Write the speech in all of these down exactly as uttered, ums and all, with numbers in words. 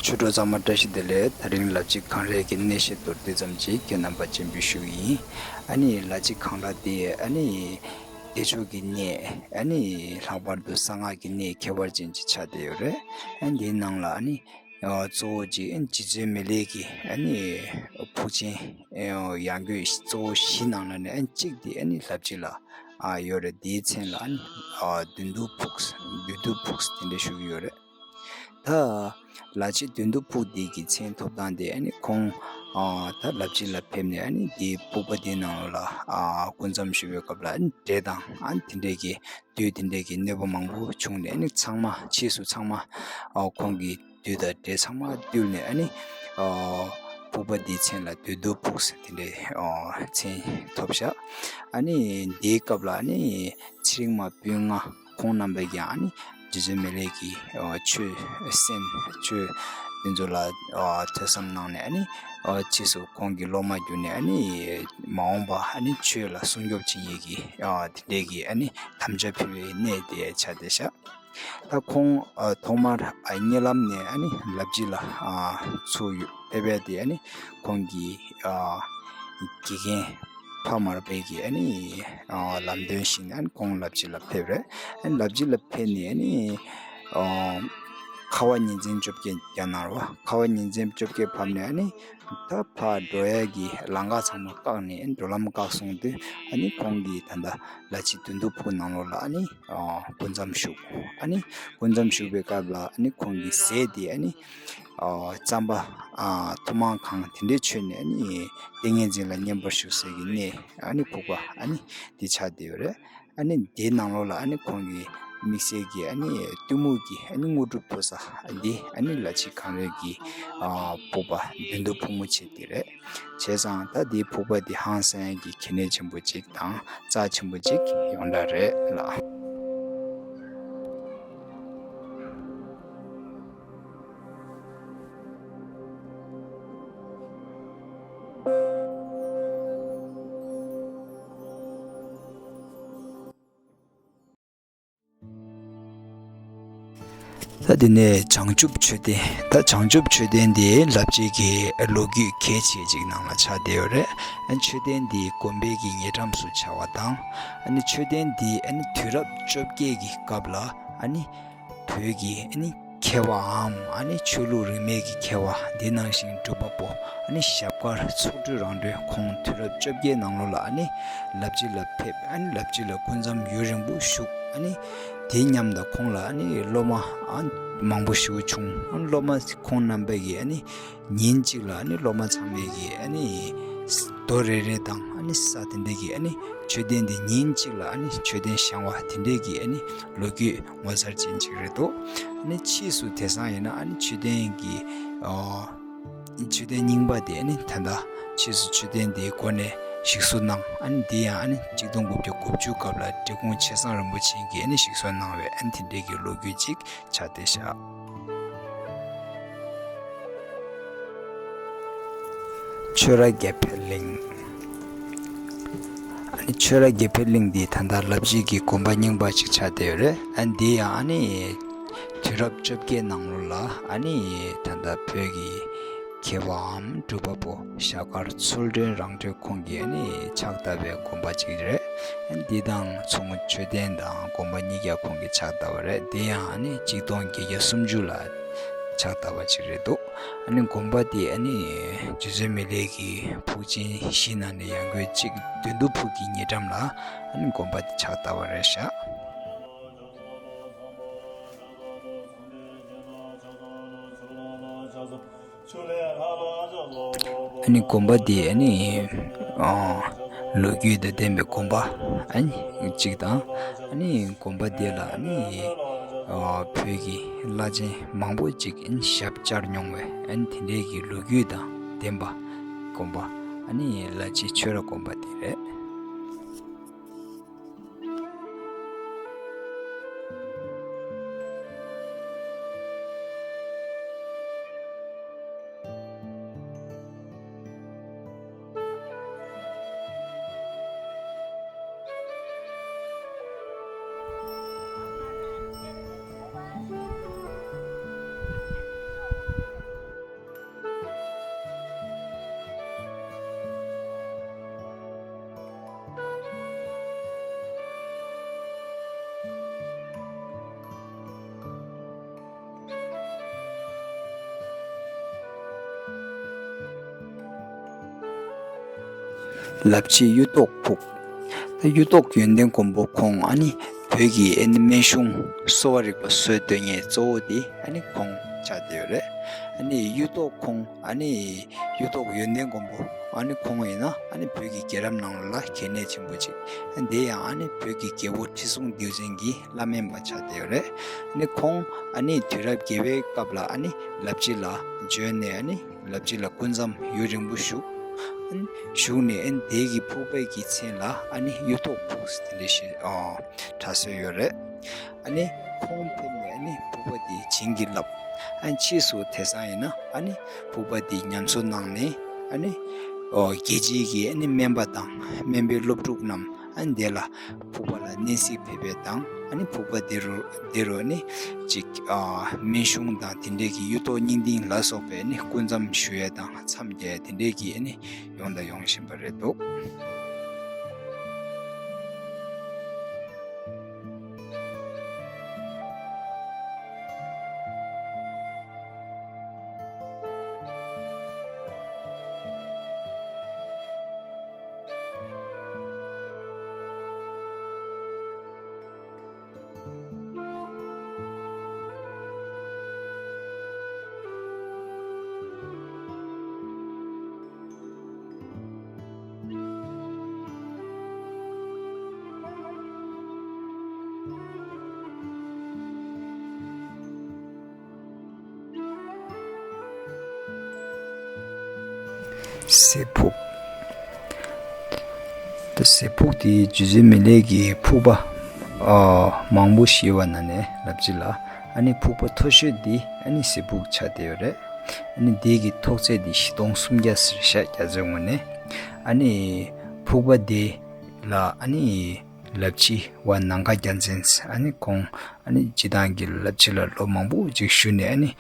ཆོས་གྲོགས་ཚང་མ་བཀྲ་ཤིས་བདེ་ལེགས། དེ་རིང་ལབ་རྩེ་གངས་རི་གི་གནས་བཤད་མདོར་བསྡུས་ཙམ་ཅིག་ཁྱེད་རྣམ་པ་སྤྱན་འབུལ་ཞུ་གི་ཡིན། ཨ་ནི་ལབ་རྩེ་གངས་རི་དེ་ཨ་ནི་བདེ་མཆོག་གི་གནས། ཨ་ནི་ལྷག་པར་དུ་གསང་སྔགས་ཀྱི་གནས་ཁྱད་པར་ཅན་ཅིག་ཆགས་བསྡད་ཡོད་རེད། ཨ་ནི་དེའི་ནང་ལ་ཨ་ནི་གཙོ་བོ་གཅིག་རྗེ་བཙུན་མི་ལའི་གི་ཨ་ནི་ཕུག་ཆེན་ཡང་སྒོས་གཙོ་བོ་བཞི་ནང་ལ་ནས་ཨ་ནི་གཅིག་དེ་ཨ་ནི་ལབ་རྩེ་ལ་ཡོད་རེད། དེའི་མཚན་ལ་ཨ་ནི་བདུད་འདུལ་ཕུག་བདུད་འདུལ་ཕུག་དེ་འདྲ་ཞུ་གི་ཡོད་རེད། ད་ལབ་རྩེ་བདུད་འདུལ་ཕུག་འདི་གི་མཚན་ཐོབ་སྟངས་དེ་ཨ་ནི་ཁོང་ཨ་ད་ལབ་རྩེ་ལ་ཕེབས་ནས་ཨ་ནི་འདིའི་ཕུག་པ་འདིའི་ནང་ལོགས་ལ་ཨ་སྐུ་མཚམས་བཞུགས་པའི་སྐབས་ལ་ཨ་ནི་འདྲེ་དང་ཨ་ནི་དེ་འདྲས་ཀྱི་བདུད་དེ་འདྲས་ཀྱི་གནོད་པ་མང་པོ་བྱུང་ནས་ཨ་ནི་ཚང་མ་ཕྱིས་སུ་ཚང་མ་ཨ་ཁོང་གི་བདུད་དང་འདྲེ་ཚང་མ་བཏུལ་ནས་ཨ་ནི་ཨ་ཕུག་པ་འདིའི་མཚན་ལ་བདུད་འདུལ་ཕུག་ཟེར་དེ་འདྲས་ཨ་མཚན་ཐོབ་ཤག་ཨ་ནི་འདིའི་སྐབས་ལ་ཨ་ནི་ཚེ་རིང་མ་སྤུན་ལྔ། ཁོང་རྣམ་པས་ཀྱང་ཨ་ནི་རྗེ་བཙུན་མི་ལའི་གི་ཨ་ཆོས་གསན། ཆོས་དེ་ཚོ་ལ་ཨ་ཐོས་བསམ་གནང་ནས་ཨ་ནི་ཨ་ཕྱིས་སུ་ཁོང་གི་སློབ་མ་གྱུར་ནས་ཨ་ནི་མ་འོངས་པ་ཨ་ནི་ཆོས་ལ་སྲུང་སྐྱོབ་བྱེད་མཁན་གྱི་ཨ་དེ་འདྲས་ཀྱི་ཨ་ནི་དམ་བཅའ་ཕུལ་བའི་གནས་དེ་ཆགས་བསྡད་ཤག་ད་ཁོང་ཨ་ཐོག་མར་ཨ་གཉིད་ལམ་ནས་ཨ་ནི་ལབ་རྩེ་ལ་ཨ་ཚུར་ཡོང་ཕེབས་པ་དེ་ཨ་ནི་ཁོང་གི་ཨ་དགེ་རྒན་ཕ་མར་པའི་གི་ཨ་ནི་ཨ་ལམ་སྟོན་བཞིན་ཨ་ནི་ཁོང་ལབ་རྩེ་ལ་ཕེབས་རེད། ཨ་ནི་ལབ་རྩེ་ལ་ཕེབས་ནས་ཨ་ནི་ཨ་ཁ་བ་ཉིན་མཚན་བཅོ་བརྒྱད་བརྒྱབ་གནང་རེད་བ། ཁ་བ་ཉིན་མཚན་བཅོ་བརྒྱད་བབས་ནས་ཨ་ནི་ད་ཕར་འགྲོ་ཡ་གི་ལམ་ཁ་ཚང་མ་བཀག་ནས་ཨ་ནི་འགྲོ་ལམ་བཀག་སོང་དུས་ཨ་ནི་ཁོང་གིས་ད་ལྟ་ལབ་རྩེ་བདུད་འདུལ་ཕུག་ནང་ལོགས་ལ་ཨ་ནི་ཨ་སྐུ་མཚམས་བཞུགས། ཨ་ནི་སྐུ་མཚམས་བཞུགས་པའི་སྐབས་ལ་ཨ་ནི་ཁོང་གི་ཟས་དེ་ཨ་ནི་ཨ་རྩམ་པ་ཨ་ཐུར་མ་གང་དེ་འདྲས་མཆོད་ནས་ཨ་ནི་ཏིང་ངེ་འཛིན་ལ་མཉམ་པར་བཞུགས་སའི་གི་གནས་ཨ་ནི་ཕུག་པ་ཨ་ནི་འདི་ཆགས་བསྡད་ཡོད་རེད། ཨ་ནི་འདིའི་ནང་ལོགས་ལ་ཨ་ནི་ཁོང་གི་དམིགས་བསལ་གྱི་ཨ་ནི་གཏི་མུག་གི་ཨ་ནི་དངོས་གྲུབ་ཐོབ་ས་འདི་ཨ་ནི་ལབ་རྩེ་གངས་རི་གི་ཨ་ཕུག་པ་བདུད་འདུལ་ཕུག་མོ་ཆེ་འདི་རེད། བྱས་ཙང་ད་འདིའི་ཕུག་པ་འདི་ཧང་སང་ཡ་གི་གལ་གནད་ཆེན་པོ་ཅིག་དང་རྩ་ཆེན་པོ་ཅིག་ཡོངས་གྲགས་རེད་ལ། ད་དེ་ནས་བྱང་ཆུབ་མཆོད་རྟེན། ད་བྱང་ཆུབ་མཆོད་རྟེན་འདི་ལབ་རྩེ་གི་ལོ་རྒྱུས་གལ་ཆེ་ཅིག་ནང་ལ་ཆགས་བསྡད་ཡོད་རེད། ཨ་ནི་མཆོད་རྟེན་འདི་དགོན་པའི་གི་ཉེ་འགྲམ་སུ་ཆགས་པ་དང་། ཨ་ནི་མཆོད་རྟེན་འདི་ཨ་ནི་དུས་རབས་བཅོ་བརྒྱད་ཀྱི་སྐབས་ལ་ཨ་ནི་བོད་ཀྱི་ཨ་ནི་མཁས་པའམ་ཨ་ནི་ཆོས་ལུགས་རིས་མེད་ཀྱི་མཁས་པ་འདི་ནང་བཞིན་སྒྲུབ་པ་པོ་ཨ་ནི་ཞབས་དཀར་ཚོགས་དྲུག་རང་གྲོལ་ཁོང་དུས་རབས་བཅོ་བརྒྱད་ནང་ལོགས་ལ་ཨ་ནི་ལབ་རྩེ་ལ་ཕེབས། ཨ་ནི་ལབ་རྩེ་ལ་སྐུ་མཚམས་ཡུན་རིང་པོ་བཞུགས། ཨ་ནི་དེ་མཉམ་དུ་ཁོང་ལ་ཨ་ནི་སློབ་མ་ཨ་མང་པོ་ཞིག་བྱུང་། ཨ་ནི་སློབ་མ་ཁོང་རྣམ་པས་ཀྱིས་ཨ་ནི་ཉིན་གཅིག་ལ་ཨ་ནི་སློབ་མ་ཚང་མས་ཀྱིས་ཨ་ནི་རྡོ་རེ་རེ་དང་ཨ་ནི་ས་དེ་འདྲས་ཀྱིས་ཨ་ནི་མཆོད་རྟེན་འདི་ཉིན་གཅིག་ལ་ཨ་ནི་མཆོད་རྟེན་བཞེངས་པ་དེ་འདྲས་ཀྱི་ཨ་ནི་ལོ་རྒྱུས་ངོ་མཚར་ཅན་ཅིག་རེད་འདུག་ཨ་ནི་ཕྱིས་སུ་དེང་སང་ཡིན་ན་ཨ་ནི་མཆོད་རྟེན་གྱི་ཨ་མཆོད་རྟེན་རྙིང་པ་དེ་ཨ་ནི་ད་ལྟ་ཕྱིས་སུ་མཆོད་རྟེན་དེའི་སྒོ་ནས་ཞིག་གསོ་གནང་། ཨ་ནི་འདི་ཡང་ཨ་ནི་གཅིག་སྟོང་དགུ་བརྒྱ་དགུ་བཅུ་སྐབས་ལ་འབྲི་གུང་ཆེ་ཚང་རིན་པོ་ཆེ་གིས་ཨ་ནི་ཞིག་གསོ་གནང་བའི་ཨ་ནི་དེ་འདྲའི་གི་ལོ་རྒྱུས་ཅིག་ཆགས་བསྡད་ཤག་ཆོས་ར་རྒྱལ་འཕེལ་གླིང་། ཨ་ནི་ཆོས་ར་རྒྱལ་འཕེལ་གླིང་འདི་ད་ལྟ་ལབ་རྩེ་གི་དགོན་པ་རྙིང་པ་ཅིག་ཆགས་བསྡད་ཡོད་རེད། ཨ་ནི་འདི་ཡང་ཨ་ནི་དུས་རབས་བཅོ་བརྒྱད་ནང་ལོགས་ལ་ཨ་ནི་ད་ལྟ་བོད་ཀྱི་མཁས་པའམ་སྒྲུབ་པ་པོ་ཞབས་དཀར་ཚོགས་དྲུག་རང་གྲོལ་ཁོང་གིས་ཨ་ནི་ཕྱག་བཏབ་པའི་དགོན་པ་ཅིག་རེད། ཨ་ནི་འདི་དང་མཚོ་སྔོན་མཆོད་རྟེན་དང་དགོན་པ་གཉིས་ཀ་ཁོང་གིས་ཕྱག་བཏབ་པ་རེད། འདི་ཡང་ཨ་ནི་གཅིག་སྟོང་བརྒྱད་བརྒྱ་སུམ་ཅུ་ལ་ཕྱག་བཏབ་པ་ཅིག་རེད་འདུག་ཨ་ནི་དགོན་པ་འདི་ཨ་ནི་རྗེ་བཙུན་མི་ལའི་གི་ཕུག་ཆེན་བཞི་ནང་ནས་ཡང་སྒོས་གཅིག་བདུད་འདུལ་ཕུག་གི་ཉེ་འགྲམ་ལ་ཨ་ནི་དགོན་པ་འདི་ཕྱག་བཏབ་པ་རེད་ཤག་ཨ་ནི་དགོན་པ་འདི་ཨ་ནི་ཨ་ལོ་རྒྱུས་དང་ལྡན་པའི་དགོན་པ་ཨ་ནི་གཅིག་དང་། ཨ་ནི་དགོན་པ་འདི་ལ་ཨ་ནི་ཨ་བོད་ཀྱི་བླ་ཆེན་མང་པོ་ཅིག་ཨ་ནི་ཞབས་བཅར་མྱོང་བའི་ཨ་ནི་དེ་འདྲའི་གི་ལོ་རྒྱུས་དང་ལྡན་པ་དགོན་པ་ཨ་ནི་ལ་ཅི་ཆོས་ར་དགོན་པ་འདི་རེད། ལབ་རྗེ་གཡུ་ཐོག་ཕུག་ད་གཡུ་ཐོག་ཡོན་ཏན་མགོན་པོ་ཁོང་ཨ་ནི་བོད་ཀྱི་ཨ་ནི་སྨན་གཞུང་གསོ་བ་རིག་པ་སྲོལ་གཏོད་མཁན་གཙོ་བོ་དེ་ཨ་ནི་ཁོང་ཆགས་བསྡད་ཡོད་རེད། ཨ་ནི་གཡུ་ཐོག་ཁོང་ཨ་ནི་གཡུ་ཐོག་ཡོན་ཏན་མགོན་པོ་ཨ་ནི་ཁོང་ཡིན་ན་ཨ་ནི་བོད་ཀྱི་རྒྱལ་རབས་ནང་ལོགས་ལ་གལ་གནད་ཆེན་པོ་ཅིག་ཨ་དེ་ཡང་ཨ་ནི་བོད་ཀྱི་རྒྱལ་པོ་ཁྲི་སྲོང་ལྡེའུ་བཙན་གྱི་བླ་སྨན་པ་ཆགས་བསྡད་ཡོད་རེད། ཨ་ནི་ཁོང་ཨ་ནི་དུས་རབས་བརྒྱད་པའི་སྐབས་ལ་ཨ་ནི་ལབ་རྗེ་ལ་བྱོན་ནས་ཨ་ནི་ལབ་རྗེ་ལ་སྐུ་མཚམས་ཡུན་རིང་པོ་བཞུགས། ཨ་ནི་བཞུགས་ནས་ཨ་ནི་དེ་གི་ཕུག་པ་གི་མཚན་ལ་ཨ་ནི་གཡུ་ཐོག་ཕུག་ཟེར་དེ་འདྲ་ཞིག་ཨ་གྲགས་སྲོལ་ཡོད་རེད། ཨ་ནི་ཁོང་ཕེབས་ནས་ཨ་ནི་ཕུག་པ་དེ་བྱིན་གྱིས་བརླབས། ཨ་ནི་ཕྱིས་སུ་དེང་སང་ཡིན་ན་ཨ་ནི་ཕུག་པ་དེ་ཉམས་གསོ་གནང་ནས་ཨ་ནི་ཨོ་རྒྱལ་སྤྱིའི་གི་ཨ་ནི་སྨན་པ་དང་སྨན་པའི་སློབ་ཕྲུག་རྣམས་ཨ་ནི་དེ་ལ་ཕུག་པ་ལ་གནས་གཟིགས་ཕེབས་པ་དང་ཨ་ནི་ཕུག་པ་དེ་རུ་དེ་རུ་ཨ་ནི་ཅིག་ཨ་སྨན་གཞུང་དང་དེ་འདྲའི་གི་གཡུ་ཐོག་སྙིང་ཏིག་ལ་སོགས་པའི་ཨ་ནི་སྐུ་མཚམས་བཞུགས་ཡས་དང་མཚམས་བརྒྱད་དེ་འདྲའི་གི་ཨ་ནི་ཡོང་དང་ཡོང་བཞིན་པ་རེད་འདུག་ཟེ་ཕུག་ད་ཟེ་ཕུག་དེ་རྗེ་བཙུན་མི་ལའི་གི་ཕུག་པ་ཨ་མང་པོ་ཞིག་ཡོད་པ་ནང་ནས་ལབ་ཅིག་ལ་ཨ་ནི་ཕུག་པ་མཐོ་ཤོས་དེ་ཨ་ནི་ཟེ་ཕུག་ཆགས་བསྡད་ཡོད་རེད། ཨ་ནི་དེ་གི་ཐོག་ཚད་དེ་བཞི་སྟོང་སུམ་བརྒྱ་ཟེར་ཤག་རྒྱ་མཚོའི་ངོས་ནས། ཨ་ནི་ཕུག་པ་དེ་ལ་ཨ་ནི་ལབ་རྗེ་པ་ནམ་མཁའ་རྒྱལ་མཚན་ཨ་ནི་ཁོང་ཨ་ནི་སྤྱིར་བཏང་གི་ལབ་རྗེ་ལ་ལོ་མང་པོ་ཅིག་བཞུགས་ནས་ཨ་ནི་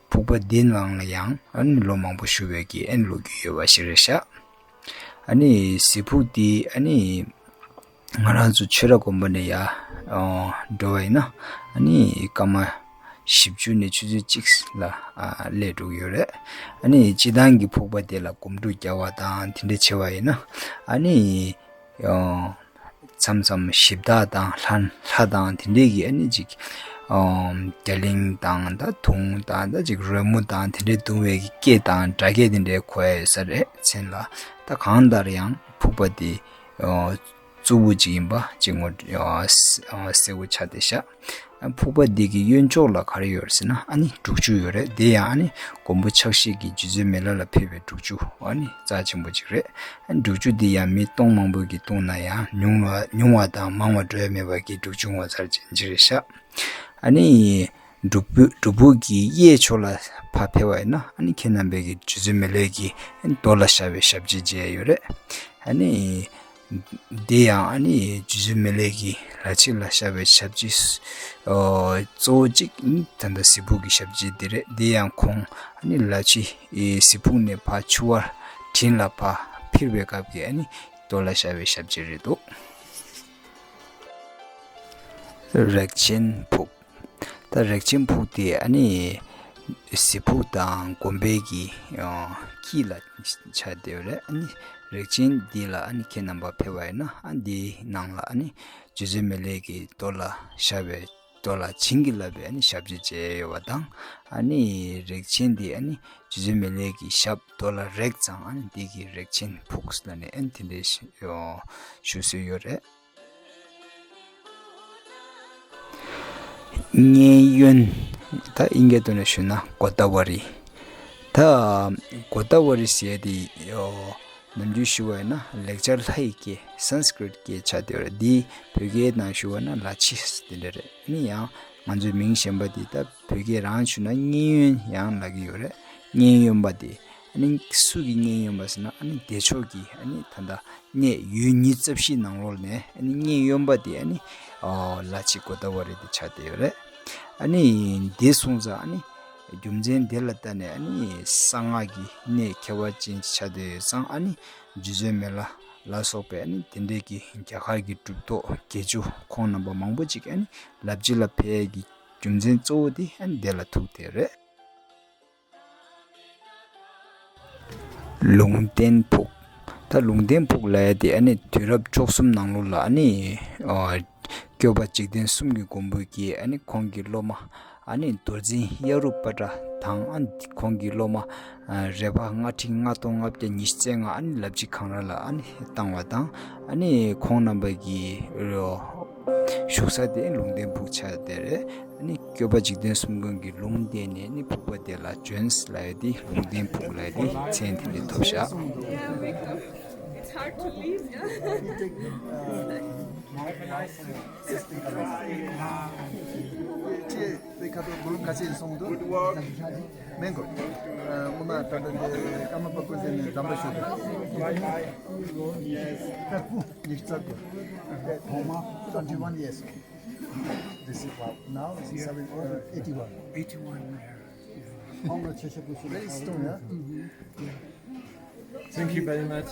ཕུག་པ་འདི་ནང་ལ་ཡང་ཨ་ནི་ལོ་མང་པོ་བཞུགས་པའི་གི་ཨ་ནི་ལོ་རྒྱུས་ཡོད་པ་ཞིག་རེད་ཤག་ཨ་ནི་ཟེ་ཕུག་འདི་ཨ་ནི་ང་རང་ཚོ་ཆོས་ར་དགོན་པ་ནས་ཡར་ཨོ་འགྲོ་བ་ཡིན་ན་ཨ་ནི་སྐར་མ་བཞི་བཅུ་ནས་ཆུ་ཚོད་གཅིག་ལ་ཨ་སླེབས་འགྲོ་གི་ཡོད་རེད། ཨ་ནི་སྤྱིར་བཏང་གི་ཕུག་པ་དེ་ལ་སྒོམ་སྒྲུབ་རྒྱག་པ་དང་དེ་འདྲ་བྱེད་པ་ཡིན་ན་ཨ་ནི་ཨོ་མཚམས་མཚམས་གཞི་བདག་དང་ལྷ་ལྷ་དང་དེ་འདྲས་ཀྱི་ཨ་ནི་ཅིག་ཨོ་རྒྱ་གླིང་དང་ད་དུང་དང་ད་ཅིག་རོལ་མོ་དང་དེ་འདྲས་བརྡུང་བའི་སྐད་དང་སྒྲ་སྐད་དེ་འདྲས་གོ་ཡ་ཡོད་ས་རེད། མཚན་ལ་ད་གང་ལྟར་ཡང་ཕུག་པ་དེ་ཨོ་གཙོ་བོ་ཅིག་ཡིན་པ་ཅིག་ངོ་ཨོ་གསལ་པོ་ཆགས་བསྡད་ཤག་ཕུག་པ་འདི་གི་གཡོན་ཕྱོགས་ལ་ག་རེ་ཡོད་རེད་ཟེར་ན་ཨ་ནི་སྒྲུབ་ཆུ་ཡོད་རེད། དེ་ཡང་ཨ་ནི་མགོན་པོ་ཕྱག་བཞེས་ཀྱིས་རྗེ་བཙུན་མི་ལ་ལ་ཕེབས་པའི་སྒྲུབ་ཆུ་ཨ་ནི་རྩ་ཆེན་པོ་ཅིག་རེད། ཨ་ནི་སྒྲུབ་ཆུ་འདི་ཡང་མི་སྟོང་མང་པོ་གིས་བཏུང་ན་ཡང་ཉུང་བ་ཉུང་བ་དང་མང་བ་འགྲོ་ཡ་མེད་པ་གི་སྒྲུབ་ཆུ་ངོ་མཚར་ཅན་ཅིག་རེད་ཤག་ཨ་ནི་སྒྲུབ་ཕུག་སྒྲུབ་ཕུག་གི་གཡས་ཕྱོགས་ལ་ཕར་ཕེབས་པ་ཡིན་ན་ཨ་ནི་ཁྱེད་རྣམ་པས་ཀྱི་རྗེ་བཙུན་མི་ལའི་གི་ཨ་ནི་རྡོ་ལ་བཞག་པའི་ཞབས་རྗེས་མཇལ་ཡ་ཡོད་རེད། ཨ་ནི་འདི་ཡང་ཨ་ནི་རྗེ་བཙུན་མི་ལའི་གི་ལ་ཕྱི་ལ་བཞག་པའི་ཞབས་རྗེས་ཨོ་གཙོ་བོ་གཅིག་ནི་ད་ལྟ་ཟེ་ཕུག་གི་ཞབས་རྗེས་འདི་རེད། འདི་ཡང་ཁོང་ཨ་ནི་ལ་ཕྱི་ཨེ་ཟེ་ཕུག་ནས་ཕར་ཆུ་བར་དྲིན་ལ་ཕར་ཕེབས་པའི་སྐབས་ཀྱི་ཨ་ནི་རྡོ་ལ་བཞག་པའི་ཞབས་རྗེས་རེད་འདུག་རེག་ཆེན་ཕུག་ད་རེག་ཆེན་ཕུག་དེ་ཨ་ནི་ཟེ་ཕུག་དང་དགོན་པའི་གི་ཨ་དཀྱིལ་ལ་ཆགས་བསྡད་ཡོད་རེད། ཨ་ནི་རེག་ཆེན་འདི་ལ་ཨ་ནི་ཁྱེད་རྣམ་པ་ཕེབས་པ་ཡིན་ན་ཨ་འདིའི་ནང་ལ་ཨ་ནི་རྗེ་བཙུན་མི་ལའི་གི་རྡོ་ལ་བཞག་པའི་རྡོ་ལ་བྱིན་གྱིས་བརླབས་པའི་ཨ་ནི་ཞབས་རྗེས་མཇལ་ཡོད་པ་དང་། ཨ་ནི་རེག་ཆེན་འདི་ཨ་ནི་རྗེ་བཙུན་མི་ལའི་གི་ཞབས་རྡོ་ལ་རེག་ཙང་ཨ་ནི་འདི་གི་རེག་ཆེན་ཕུག་ལ་ནི་ཨ་ནི་དེ་འདྲའི་ཞུ་སྲོལ་ཡོད་རེད། མཉན་ཡོད། ད་ཨིན་སྐད་ཐོག་ནས་ཞུས་ན་གོ་ད་ཝ་རི། ད་གོ་ད་ཝ་རི་ཟེར་ཡ་དེ་ཨོ་ནམ་རྒྱུན་ཞུ་བ་ཡིན་ན་ལེགས་སྦྱར་ལྷ་ཡི་སྐད་སཾ་སྐྲྀཏ་སྐད་ཆགས་བསྡད་ཡོད་རེད། འདི་བོད་སྐད་ནང་ཞུ་བ་ན་ལ་ཕྱི་དེ་འདྲ་རེད། ཨ་ནི་ཡང་ང་ཚོའི་མིང་གཞན་པ་དེ་ད་བོད་སྐད་རང་ཞུ་ན་མཉན་ཡོད་ཡང་ལབ་ཀྱི་ཡོད་རེད། མཉན་ཡོད་པ་དེ་ཨ་ནི་སུ་གིས་མཉན་ཡོད་པ་ཟེར་ན་ཨ་ནི་བདེ་མཆོག་གིས་ཨ་ནི་ད་ལྟ་གནས་ཡུལ་ཉི་ཤུ་རྩ་བཞི་ནང་ལོགས་ནས་ཨ་ནི་མཉན་ཡོད་པ་དེ་ཨ་ནི་ཨོ་ལ་ཕྱི་གོ་ད་ཝ་རི་དེ་ཆགས་བསྡད་ཡོད་རེད། ཨ་ནི་འདི་སོང་ཙང་ཨ་ནི་རྒྱུ་མཚན་དེ་ལ་བརྟེན་ནས་ཨ་ནི་གསང་སྔགས་ཀྱི་གནས་ཁྱད་པར་ཅན་ཅིག་ཆགས་བསྡད་ཡོད་ཙང་ཨ་ནི་རྗེ་བཙུན་མི་ལ་ལ་སོགས་པའི་ཨ་ནི་དེ་འདྲའི་གི་རྒྱ་གར་གྱི་གྲུབ་ཐོབ་དགེ་བཅུ་ཁོང་རྣམ་པ་མང་པོ་ཅིག་ཨ་ནི་ལ་ཕྱི་ལ་ཕེབས་ཀྱི་རྒྱུ་མཚན་གཙོ་བོ་དེ་ཨ་ནི་དེ་ལ་ཐུག་བསྡད་ཡོད་རེད། ལུང་བསྟན་ཕུག་ད་ལུང་བསྟན་ཕུག་ལབ་ཡ་དེ་ཨ་ནི་དུས་རབས་བཅུ་གསུམ་ནང་ལོགས་ལ་ཨ་ནི་ཨ་སྐྱོབ་པ་འཇིག་རྟེན་གསུམ་གྱི་མགོན་པོ་གིས་ཨ་ནི་ཁོང་གི་སློབ་མ་ཨ་ནི་རྡོར་འཛིན་གཡག་རུ་པ་ཏྲ་དང་ཨ་ནི་ཁོང་གི་སློབ་མ་ཨ་རེ་བ་ལྔ་ཁྲི་ལྔ་སྟོང་ལྔ་བརྒྱ་ཉི་ཤུ་རྩ་ལྔ་ཨ་ནི་ལབ་ཅིག་གངས་ར་ལ་ཨ་ནི་བཏང་བ་དང་། ཨ་ནི་ཁོང་རྣམ་པ་གི་བཞུགས་ས་དེ་ལུང་བསྟན་ཕུག་ཆགས་བསྡད་རེད། ཨ་ནི་སྐྱོབ་པ་འཇིག་རྟེན་གསུམ་མགོན་གྱི་ལུང་བསྟན་ནས་ནི་ཕུག་པ་དེ་ལ་བྱོན་ལབ་ཡ་དེ་ལུང་བསྟན་ཕུག་ལབ་ཡ་དེ་མཚན་དེ་འདྲ་ཐོབ་བཞག It's hard to leave, yeah. ཁྱེད་ཁ་ཐོག་གོ་ལུང་ཁ་ཆེ་སོང་འདུག་མེན་གོ། སྔོན་མ་ད་ལྟ་འདི་ཀརྨ་པ་ཀུན་བཟང་ནས་འཛམ་བུ་ཤོད་དེ། ཀར་ཀུ་ཉིག་ཙག་གོ། ཐོག་མ་twenty one years. This is what now is seven, uh, eighty one. Eighty one years. How much? Very strong, yeah? Thank you very much.